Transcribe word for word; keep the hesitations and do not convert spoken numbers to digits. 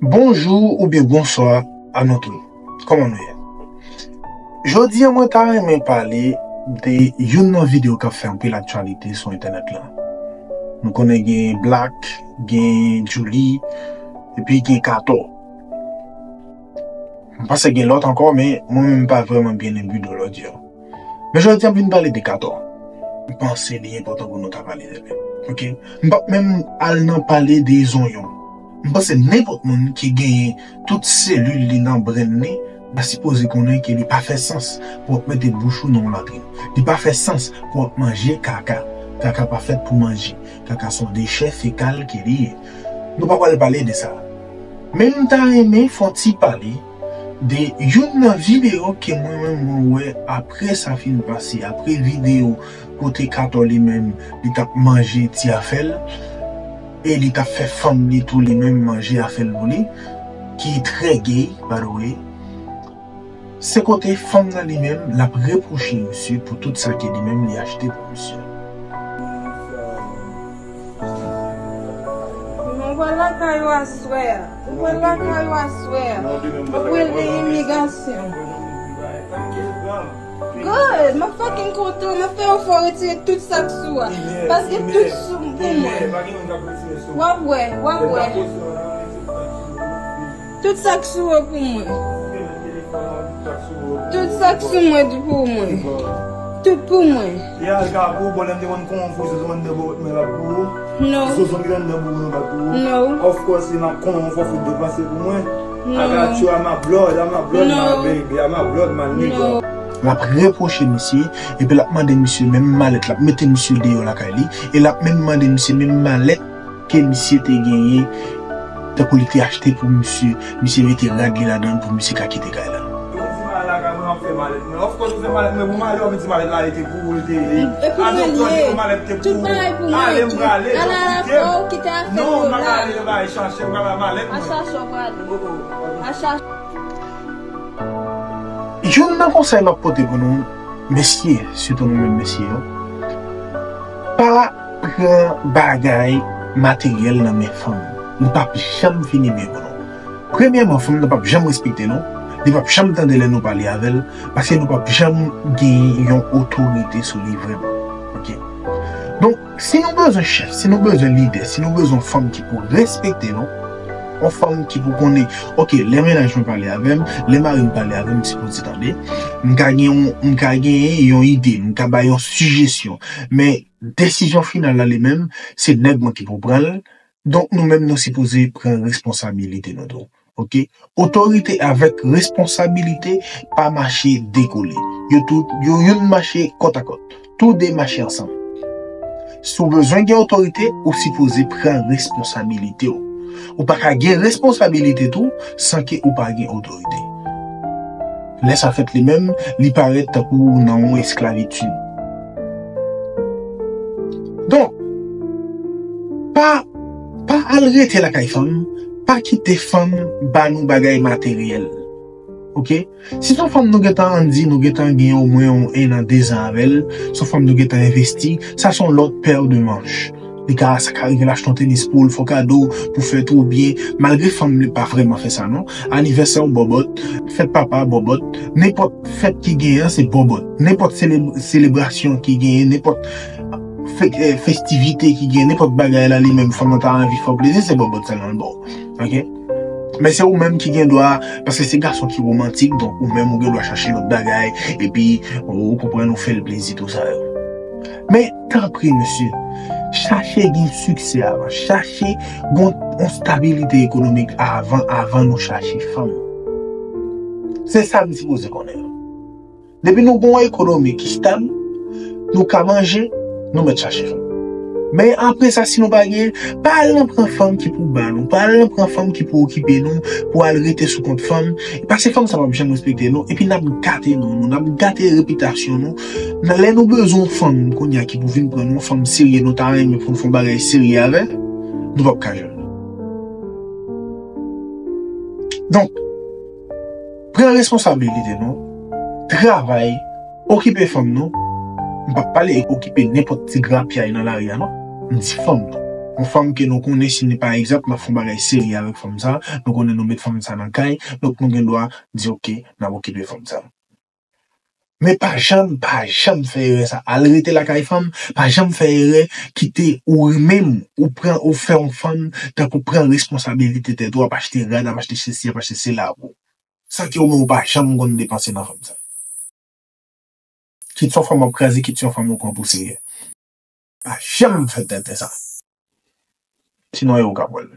Bonjou oubyen bonswa a nou tout. Kòman nou ye? Jodi a, mwen ta renmen pale de youn nan videyo k ap fè anpil aktyalite sou entènèt lan. Nou konnen gen Black, gen Djouly, epi gen Kato. M panse gen lòt ankò, men mwen menm m pa vrèman byen enbi de lòt yo. Men jodi a, m vin pale de Kato. M panse li enpòtan pou nou ta pale de li. Oke? M p ap menm al nan pale de zonyon. M panse nenpòt moun ki genyen tout selil li nan brenn li, ta sipoze konnen ke li pa fè sans pou w ap mete bouch ou nan yon latrin. Li pa fè sans pou w ap manje kaka. Kaka pa fèt pou manje. Kaka se yon dechè fekal ke li ye. Nou pa pral pale de sa. Men m ta renmen fè yon ti pale de youn nan videyo ke mwen menm mwen wè apre sa fin pase, apre videyo kote Kato li menm, li t ap manje ti afè l, e li t ap fè fanm li tou li menm manje afè l pou li, ki trè gay, by the way. Se kote fanm nan li menm, l ap repwoche misye pou tout sa ke li menm li achte pou misye. Mwen pral lakay ou aswè a. Mwen pral lakay ou aswè a. Mwen pral de imigrasyon. Good, mwen fucking kontan. Mwen fè efò retire tout sa k sou a. Paske tout sou pou mwen. W ap wè, w ap wè. Tout sa k sou ou pou mwen. Tout sa k sou mwen di pou mwen. Tout pou mwen. E al ka pou bon, lè m te konn kon fou, Zozo anndan bòbòt mwen bat pou ou. No. Zozo ki anndan bòbòt mwen bat pou ou. No. Of course, se nan kon fò fout de panse pou mwen. No. I got you, I'm a blood, I'm a blood, my baby, I'm a blood, my nigga. No. L ap repwoche misye, epi l ap mande misye menm malèt, l ap mete misye deyò lakay li, e l ap menm mande misye menm malèt ke misye te genyen, tankou li te achte pou misye, misye mete rad li ladan l pou misye ka kite kay la. Ou di malèt la, mwen ap fè malèt mwen. Of course, ou fè malèt mwen, pou malèt, ou di malèt la, li te pou ou, li te ye. E pou mwen li ye. Tout bagay pou mwen. Ale, m prale, donk kite m. Ala la fò ou kite afè yo la. Non, m pa ka ale nan bagay chache, m pa bay malèt mwen. A chache w prale. A chache. Youn nan konsèy m ap pote pou nou, mesye, sitou nou menm mesye yo, pa pran bagay materyèl nan men fanm. Li p ap janm fini byen pou nou. Premyèman, fanm nan p ap janm respekte nou, li p ap janm tande lè nou pale avè l, paske nou p ap janm gen yon otorite sou li vrèman. Oke? Donk, si nou bezwen chèf, si nou bezwen lidè, si nou bezwen fanm ki pou respekte nou, yon fanm ki pou konnen, oke, lè mennaj mwen pale avè m, lè mari m pale avè m, m sipoze tande. M ka gen yon, m ka genyen yon ide, m ka bay yon sijesyon. Men desizyon final la li menm, se nèg mwen ki pou pran l. Donk nou menm nou sipoze pran responsabilite nou tou. Oke? Otorite avèk responsabilite pa mache de kole. Yo tout, yo youn mache kòtakòt. Tou de mache ansanm. Si w bezwen gen otorite, ou sipoze pran responsabilite w. Ou pa ka gen responsabilite tou san ke ou pa gen otorite. Lè sa fèt li menm, li parèt tankou ou nan yon esklavitid. Donk, pa, pa al rete lakay fanm, pa kite fanm ba nou bagay materyèl. Oke? Si se yon fanm nou gentan, ann di, nou gentan gen omwen yon ennan, dezan avè l, se yon fanm nou gentan envesti, sa se yon lòt pè de manch. Li ka, sa ka rive l achte yon tenis pou l, fè w kado, pou fèt ou byen, malgre fanm li pa vrèman fè sa non. Anivèsè w bòbòt, fèt papa bòbòt, nenpòt fèt ki genyen an se bòbòt. Nenpòt sele-, selebrasyon ki genyen, nenpòt fe-, eh, festivite ki genyen, nenpòt bagay la li menm fanm nan ta anvi fè w plezi, se bòbòt sèlman l ba w. Oke? Men se ou menm ki gen dwa, paske se gason ki womantik, donk ou menm ou gen dwa chache lòt bagay, epi ou konprann ou fè l plezi tou sa yo. Men tanpri mesye, chache gen siksè avan, chache gon yon stabilite ekonomik avan, avan nou chache fanm. Se sa n sipoze konnen. Depi nou gon ekonomi ki stab, nou ka manje, nou mèt chache fanm. Men apre sa, si nou pa gen, pa al nan pran fanm ki pou ba nou, pa al nan pran fanm ki pou okipe nou, pou al rete sou kont fanm. Paske fanm sa p ap janm respekte nou, epi n ap gate non nou, n ap gate repitasyon nou. Nan lè nou bezwen yon fanm kounye a ki pou vin pran nou, yon fanm serye nou ta renmen pou n fè yon bagay serye avè, nou p ap ka jwenn. Donk, pran responsabilite nou, travay, okipe fanm nou. M p ap pale okipe nenpòt ti grapyay nan lari a non. M di fanm nou. Yon fanm ke nou konnen, si nou, pa egzanp, n ap fè yon bagay serye avèk fanm sa, nou konnen nou met fanm sa nan kay, donk nou gen dwa di, "Ok, n ap okipe fanm sa." Men pa janm, pa janm fè erè sa. Al rete lakay fanm, pa janm fè erè kite ou menm, ou pran, ou fè yon fanm, tankou pran responsabilite tèt ou, ap achte rad, ap achte sesi, ap achte sela pou ou. San ke ou menm ou pa janm konn depanse nan fanm sa. Kit se yon fanm w ap kraze, kit se yon fanm ou pran pou serye. Pa janm fè tenten sa. Sinon, e ou k ap wè l.